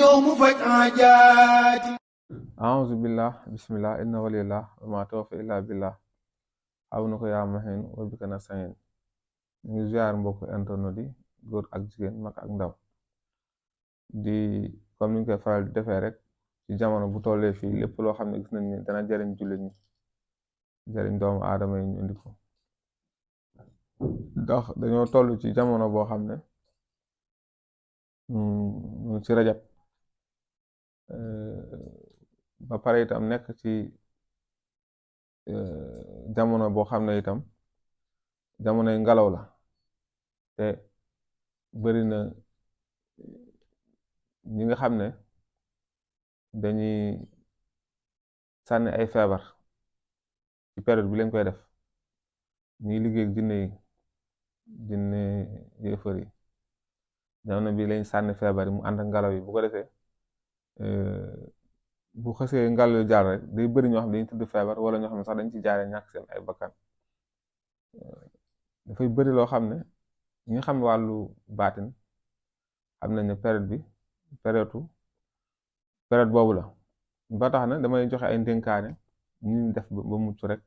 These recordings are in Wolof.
ñëw mu faj aajaati. a'uuzu billah bismillah inna waliyallah wa ma tawfiq illa billah aw na ko yaa mahin wa bika nasta'in. ñu ngi ziar mbokk internet yi góor ak jigéen mag ak ndaw di comme niñ koy faral di defee rek ci jamono bu tollee fii lépp loo xam ne gis nañ ne dana jariñ jullit ñi jariñ doomu aadama yi ñu indi ko ndax dañoo toll ci jamono boo xam ne ñu ci rajab ba pare itam nekk ci jamono boo xam ne itam jamonoy ngelaw la te bari na ñi nga xam ne dañuy sànni ay feebar ci période bi lañ koy def ñuy liggéey ak jinne yéefar yi jamono bi lañ sànni feebar yi mu ànd ak ngelaw yi bu ko defee bu xësee ngelaw yu jaar rek day bëri ñoo xam ne dañuy tudd feebar wala ñoo xam ne sax dañ ci jaaree ñàkk seen ay bakkan dafay bëri loo xam ne ñi nga xam wàllu baatin xam nañ ne période boobu la ba tax na damay joxe ay ndénkaane ñu def ba mucc rek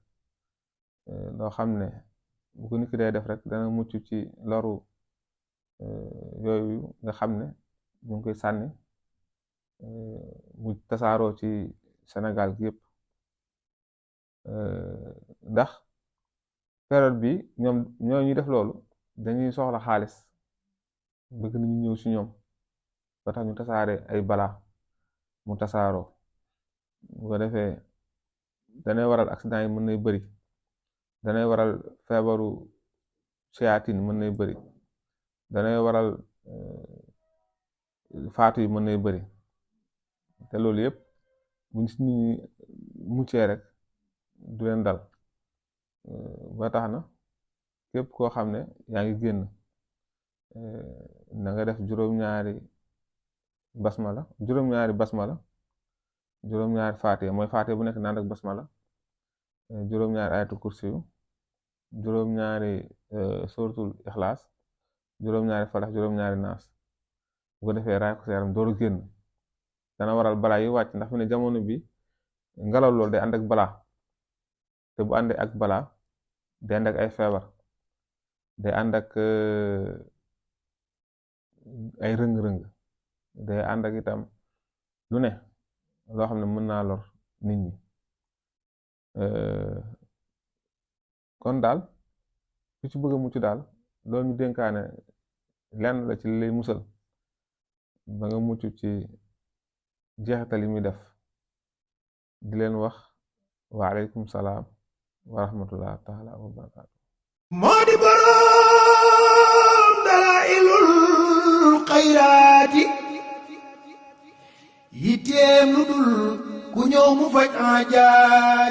loo xam ne bu ko nit ki day def rek dana mucc ci loru yooyu nga xam ne ñu ngi koy sànni mu tasaaroo ci Sénégal gi yëpp ndax période bi ñoom ñoo ñuy def loolu dañuy soxla xaalis bëgg nañu ñëw ci ñoom ba tax ñu tasaare ay balaa mu tasaaroo bu ko defee danay waral accident yi mën nay bëri danay waral feebaru seyaatin mën nay bëri danay waral faatu yi mën nay bëri te loolu yëpp buñ ci nit ñi muccee rek du leen dal ba tax na képp koo xam ne yaa ngi génn na nga def juróom-ñaari basmala juróom-ñaari faatiha mooy faatiha bu nekk naan ak basmala juróom-ñaari ayatul kursiyu juróom-ñaari suratul ixlaas juróom-ñaari falax juróom-ñaari naas bu ko defee raay ko sa yaram dooru génn dana waral balaa yi wàcc ndax fi ne jamono bi ngelaw loolu day ànd ak balaa te bu àndee ak balaa day ànd ak ay feebar day ànd ak ay rëng-rëng day ànd ak itam lu ne loo xam ne mën naa lor nit ñi kon daal ku ci bëgg a mucc daal loolu ñu dénkaane lenn la ci lay musal ba nga mucc ci jeexital yi muy def di leen wax wa aleykum salaam wa rahmatullah taala wa barakaatu moo di boroom dalaa'ilul xayraati yitteem lu dul ku ñëw mu faj aajaati.